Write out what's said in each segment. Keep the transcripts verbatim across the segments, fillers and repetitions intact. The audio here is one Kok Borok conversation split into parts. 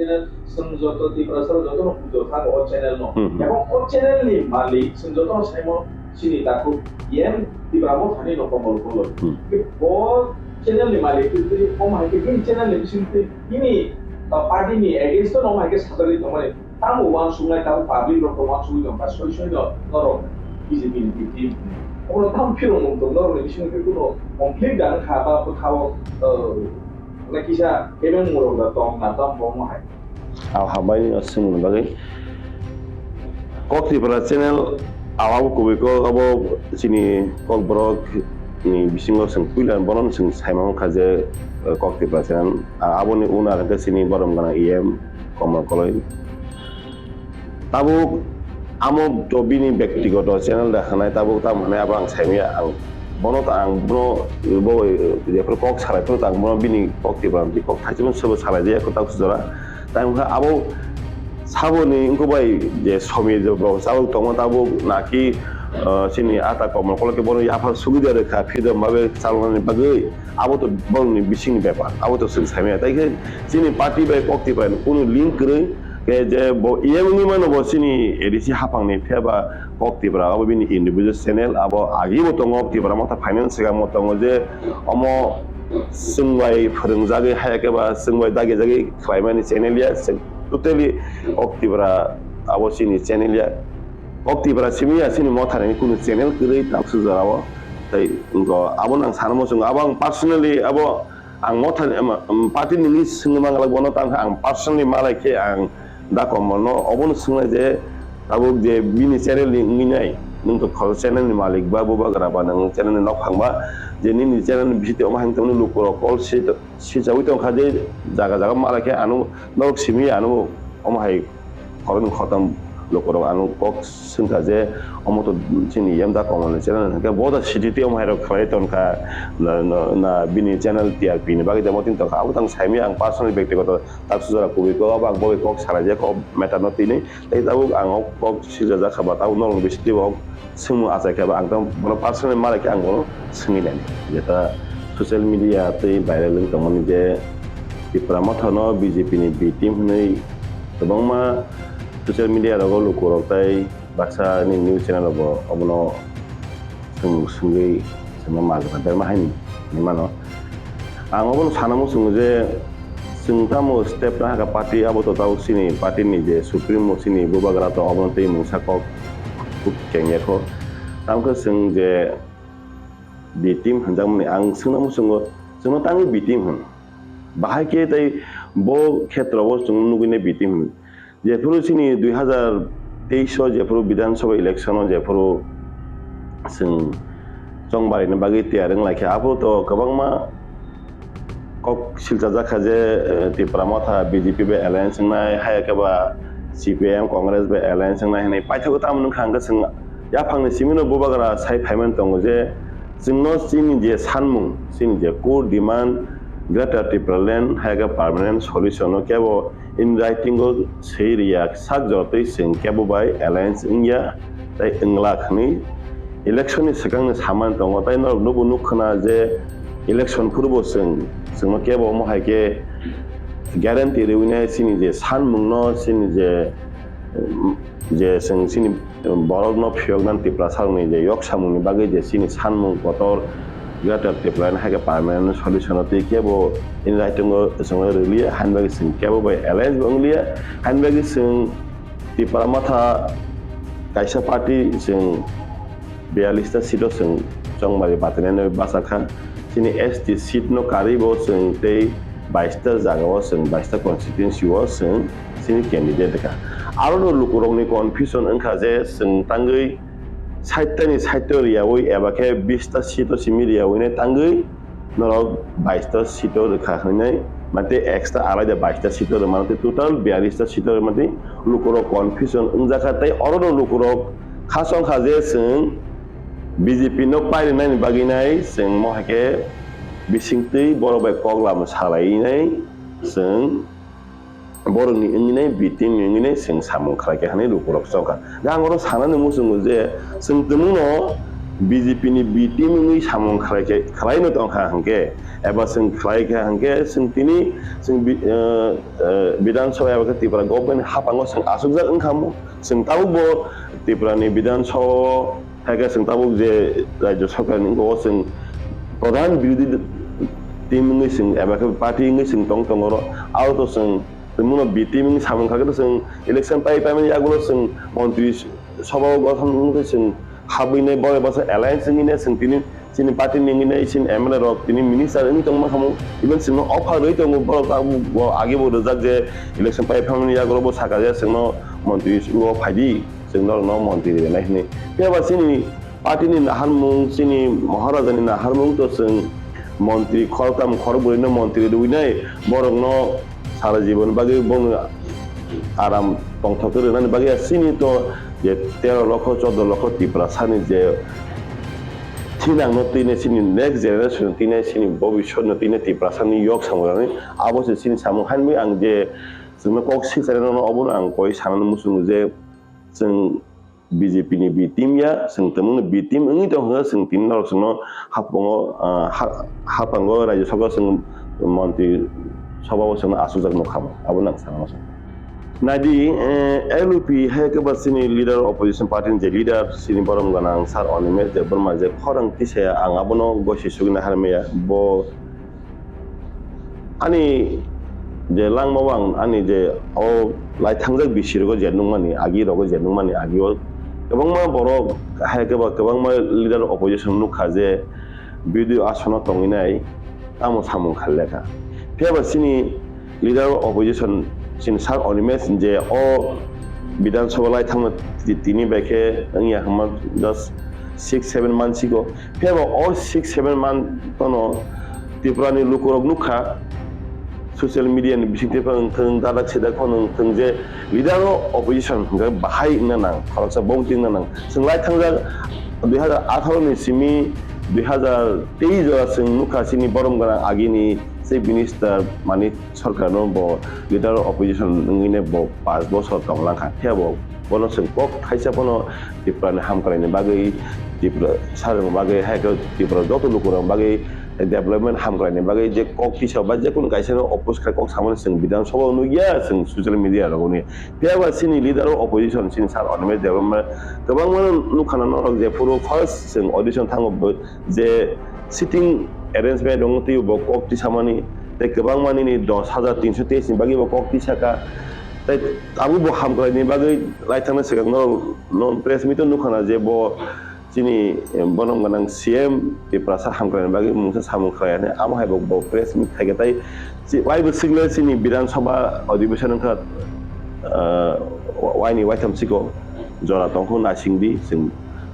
channel, chwng joto Tiprasa joto no pujo thango o channel no. Hmm, hmm. Ebong o channel ni malik chwng joto no saimo chini takhuk E M Tipra Motha ni no Komol Koloi. Hmm. O channel ni malik twi twi omo hai khe bini channel ni bising twi bini, uh, party ni against no omo hai khe sajagwi tongmani. Tamo uansuknai tamo public rok to uansugwi tongkha soi soi no norok B J P ni B T. Omo tamo phirong mung tong norok ni bising twi kuno conflict dang kha ba bwkha o, uh, na kisa kebeng murok da tong na tamo omo hai. Ang hambai no swngmani bagwi. Kok Tripura channel, abo kubui kok, abo chini Kokborok ni bisingo chwng puila bono chwng saimang kha je, eh, Kok Tripura channel. Ah, aboni owner hwnkhe chini borom gwnang E M Komol Koloi. Tabuk amo to bini bektigoto channel da hwnai, tabuk tamo hwnai abo ang saimaya, ang bono ta ang bono bo, eh, jephru kok salai phuru ta ang bono bini Kok Tripura ni kok thaisimo sobo salai jaya kok tabuk jora. Tai wngkha abo saboni wngkha bai je somi je bo chalok tongma tabuk naki, ah, chini ata Komol Koloi khe bono yaphar sugwi de rwkha freedom babe chaloknani bagwi. Abo to borokni bisingni bepar, abo to chwng saimaya. Tai khe chini party bai Kok Tripura ni kunu link kwrwi, khe je bo E M wngwi mano bo chini A D C haphangni phiya ba Kok Tripura abo bini individual channel, abo agibo tongo Tipra Motha finance swkangbo tongo je omo chwng bai phwrwngjagwi haya khe ba chwng bai dagijagwi khlaimani channel ya, chwng totally Kok Tripura abo chini channel ya. Kok Tripura simi ya chini Mothani kunu channel kwrwi tabuk jora o. Tai wngkha abono ang sana muchungo, abo ang personally abo ang Mothani, em, em, party ni wngwi swngwi manglak bono, tangkha ang personally malai khe ang da Komol no obono swngnai je tabuk je bini channel ni wngwi nai, nwng to khorok channel ni malik ba bubagra ba nwng channel ni nokphang ba, je nini channel ni bisingtwi omo hai wngtongmani lukurok call si, sichawi tongkha je jaga jaga malai khe ano norok simi ano omo hai khoroknwi khoroktham lukurok ano kok swngkha je omo to chini yam da Komol ni channel hwnkhe bo da sititi omo hai rok khlai tongkha na, na, na bini channel T R P ni bagwi tamo tin tongkha abo tang saimaya ang personally bektigoto. Tabuk jora kubui kok abo ang bo bai kok salai je kok matter no tini. Tei tabuk ang o kok sijajak kha ba tabuk norok ni bisingtwi bo swngmung achai kha ba ang tamo bono personally malai khe ang bono swngwi nai. Jeta social media tei viral wng tongmani je Tipra Motha no B J P ni B team hwnwi kwbangma social media rogo lukurok tei baksa ni news channel rogo obono swng-, swngwi swngma majra berma haini hinwi mano. Ang obono sana muchungo je chwng tamo step na hakha party abo to tabuk chini party ni je supremo chini bubagra to obono tei mungsa kok kengya kho. Tamo khe chwng je B team hwnjakmani ang swngna muchungo, chwngno tangwi B team hwn. Bahai khe tei bo khetra o chwng nugwi nai B team hwn. Jephuru chini dui hazar teis o jephuru Bidhan Sabha election o jephuru chwng chongbarina bagwi tiyar wng lai khe, aphuru to kwbangma kok silchajak kha je, eh, Tipra Motha B J P bai alliance wngnai, haiya khe ba C P I M Congress bai alliance wngnai hwnwi paithago tamo wngkha hwnkhe chwng yaphangni simino bubagra sai phaimani tongo je chwngno chini je sanmung, chini je core demand, Greater Tipraland haiya khe permanent solution no kebo in writing o swi riya, sak jora twi chwng kebo bai alliance wngya tei wngla hwnwi election ni swkang ni samani tongo. Tei norok nubo nukkhwna je election phuru bo chwng, chwngno kebo omo hai khe guarantee rwinai chini je sanmung no, chini je, je chwng chini borok no phiyok nang Tiprasa rok ni je yok samung ni bagwi je chini sanmung kotor Greater Tipraland hai khe permanent solution o twi kebo in writing o chwngno rwliya, haini bagwi chwng kebo bai alliance bo wngliya, haini bagwi chwng Tipra Motha kaisa party chwng biyallis ta seat o chwng chongmari batinani bachakha. Chini S T seat no karwi bo chwng tei bais ta jaga o chwng bais ta constituency o chwng chini candidate kha. Aro no lukurok ni confusion wngkha je chwng tangwi sait ta ni sait o riyawi eba khe bis ta seat o simi riyawi nai tangwi norok bais ta seat o rwkha hwnwi nai, mate extra alaida bais ta seat o rwmano tei total biyallis ta seat o rwmani lukurok confusion wngjakha tei oro no lukurok khasong kha je chwng B J P no pairwnani bagwi nai chwng mo hai khe bisingtwi borok bai kok lama salai nai chwng borokni wngwi nai, B team ni wngwi nai chwng samung khlai kha hwnwi lukurok chongkha. Da ang oro sanani muchungo je chwng tumungno B J P ni B team wngwi samung khlai khe, khlai no tong kha hwnkhe, eba chwng khlai kha hwnkhe, chwng tini chwng bi-, eh, eh, Bidhan Sabha eba khe Tripura government haphango chwng achukjak wngkha mo. Chwng tabuk bo Tripura ni Bidhan Sabha o hai khe chwng tabuk je Rajya Sarkar ni o chwng pradhan birodhi team wngwi chwng eba khe party wngwi chwng tong tongo oro. Aro to chwng, chwng bono B team wngwi samung kha khe to chwng election pai paimani yagulo chwng montri sabha o gothon wngwi chwng habwi nai borok basa alliance wngwi nai chwng tini chini party ni wngwi nai chini M L A rok tini minister wngwi tongma khamu, even chwngno offer rwi tongo borok abo age bo rijak je election pai phaimani yagulo bo saka je chwngno montri o phaidi. Chwng norokno montri rwnai hwnwi. Phiya ba chini party ni naharmung, chini Maharaja ni naharmung to chwng montri khoroktham khorokbrwi no montri rwinai, borokno sara jibon bagwi bono aram tongthok khe rwnani bagwi chini to je tero lokho, chordo lokho Tiprasa ni je thinang no twi nai, chini next generation twi nai, chini bobiswt no twi nai Tiprasa ni yok samung rwnani abo se chini samung. Haino ang je chwngno kok sikchari rokno obono ang koi sanani muchungo je chwng B J P ni B team ya, chwng tongmani B team wngwi tong hwnka, chwng tini norok chwngno haphango, ah, ha-, haphango Rajya Sabha chwng montri sabha o chwngno achukjak nukha, abo nang sana muchung. Naidi, eh, L U P hai khe ba chini leader, opposition party ni je leader, chini borom gwnang Sir Animesh Debbarma je khorang tisaya ang abono gosi sugina harmaya, bo Ani je langmao ang ani je o lai thangjak bisi rogo je nukmani agi rogo je nukmani agi o kwbangma borok hai khe ba kwbangma leader opposition nukha je B D O asono tongwi nai tamo samung khailekha. Phiya ba chini leader opposition chini Sir Animesh je o Bidhan Sabha lai thangma ti-, tini bai khe wngya hwnma just six seven months ago. Phiya ba o six seven month tono Tripura ni lukurok nukha, social media ni bisingtwi phano wngthung, dadak sidak phano wngthung je leader o opposition hwnkhe bahai wngna nang, khoroksa bongti wngna nang. Chwng lai thangjak dui hazar atharo ni simi dui hazar teis jora chwng nukha chini borom gwnang agini Chief Minister Manik Sarkar no bo leader of opposition wngwi ne bo pash bochor tong lang kha. Phiya bo bono chwng kok thaisa phano Tripura ni hamkrai ni bagwi, Tripura sarang bagwi, hai khe Tripura joto lukurok bagwi development hamkrai ni bagwi je kok tisa ba je kunu kaisa no oppose khai kok samani chwng Bidhan Sabha o nukya, chwng social media rogo nukya. Phiya ba chini leader of opposition chini Sir Animesh Debbarma kwbangma nukha na norok je phuru first chwng audition thango bo je sitting arrangement wngwi twibo kok tisamani tei kwbangma nini dos hajar tinso teis ni bagwi bo kok tisaka tei abo bo hamkrai ni bagwi lai thangna swkang no, no press meet o nukha na je bo chini, eh, bonom gwnang C M Tiprasa hamkrai ni bagwi mungsa samung khlai ani amo hai bo, bo press meet khai khe tai chi-, waibo sikle chini Bidhan Sabha adhibeshon wngkha, ah, waini waitham chiko jora tongkhu naising di chwng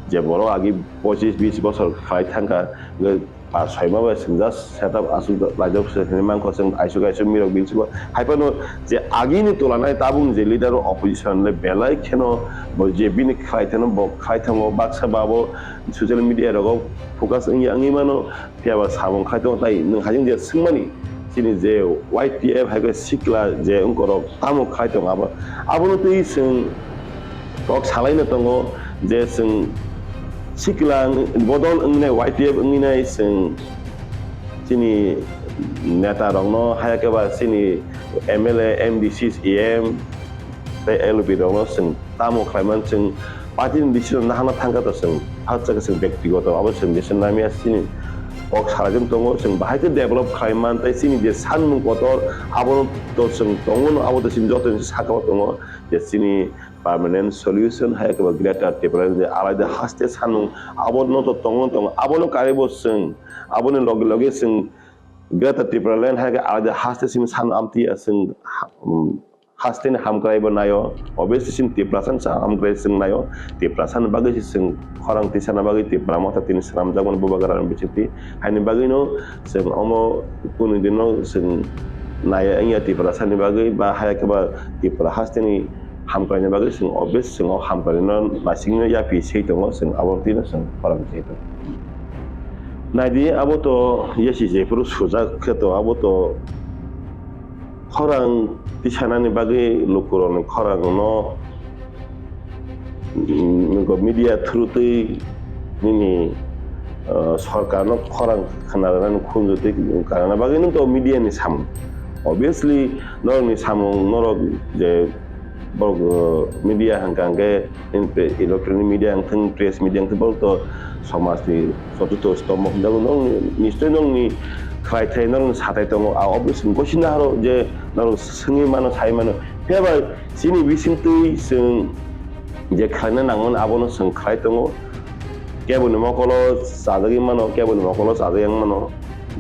je borok agi pochis bis bosor khlai thangkha, hwnkhe pas soi ma bai chwng just setup aswk laijak se hinwi mankha, chwng aisuk aisuk mirok bini siko hai phano je agini tola nai tabuk je leader of opposition le belai kheno bo je bini khlai thano bo khlai thango, baksa ba bo social media rogo focus wngya wngwi mano, phiya ba samung khai tongo tai nwng hai wng je swngmani chini je Y T F hai khe sikla je wngkorok tamo khai tongo abo, abono twi chwng kok salaino tongo je chwng sikla wng-, bodol wngnai, Y T F wngnai chwng chini neta rokno, hai khe ba chini M L A, M D C, E M tei L O P rokno chwng tamo khlaiman, chwng party ni decision nahana thangkha to chwng hakcha khe chwng bektigoto abo chwng decision namya chini kok salaijakno tongo, chwng bahai khe develop khlaiman tei chini je sanmung kotor abono to chwng tongo, abo to chini joto ni saka o tongo je chini permanent solution hai khe ba Greater Tipraland je alaida haste sanmung abono to tongo, tongo, abono karibo chwng aboni loge loge chwng Greater Tipraland hai khe alaida haste simi san amtwi ya chwng ha-, um, haste ni hamkrai bo naio, obviously chwng Tiprasa ni hamkrai chwng naio, Tiprasa ni bagwi se chwng khorang tisana bagwi Tipra Motha tini swnamjakmani bubagra ni bisingtwi, haini bagwino chwng omo kunu dino chwng naiya wngya Tiprasa ni bagwi ba hai khe ba Tipra haste ni hamkraini bagwi chwng obvious chwng o hamkraino naisingno yaphi se tongo, chwng abo tino chwng khorang se tongo. Naidi abo to yasi jephuru sujak khe to abo to khorang tisanani bagwi lukurokni khorangno, mm, nokho media through twi nini ah, sorkarno khorang khna rwnani khunju twi karana bagwi nung to media ni samung. Obviously, norokni samung, norok je borok, ah, media hwnkha hwnkhe, in pre-, electronic media wngthang, press media wngthang, borok to somajni chotuto stombo hwnjago. Norokni, nischoi norokni khlai thai, norokni sathai tongo. A obviously gosina haro je norok swngwi mano, sai mano. Phiya ba chini bisingtwi chwng je khlaina nangmani abono chwng khlai tongo. Keboni mokolo chajagwi mano, keboni mokolo chajagwi wng mano,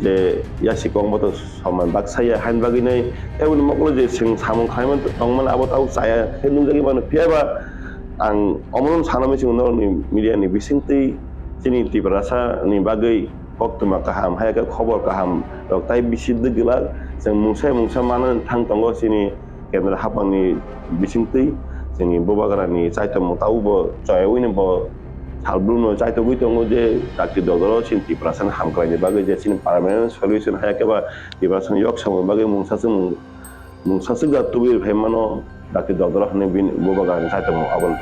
je yasi kok boto soman baksa ya hain bagwi nai, keboni mokolo je chwng samung khlaimani tongmani abo tabuk chaya khe nukjagwi mano. Phiya ba ang omono sana mui chwng norokni media ni bisingtwi chini Tiprasa ni bagwi koktwma kaham, hai khe khobor kaham rok tai bisi dwgwlak. Chwng mungsa mungsa manwi thang tongo chini kendra haphangni bisingtwi chini Bubagrani chaitokmung tabukbo choyaui no bo salbrumno chaitogwi tongo je dakti dodoro chini Tiprasani hamkraini bagwi je chini permanent solution hai khe ba Tiprasani yok samung bagwi mungsa chwng mungsa chwkda tubui rwphai mano dakti dodoro hwnwi bini Bubagrani chaitokmung abono.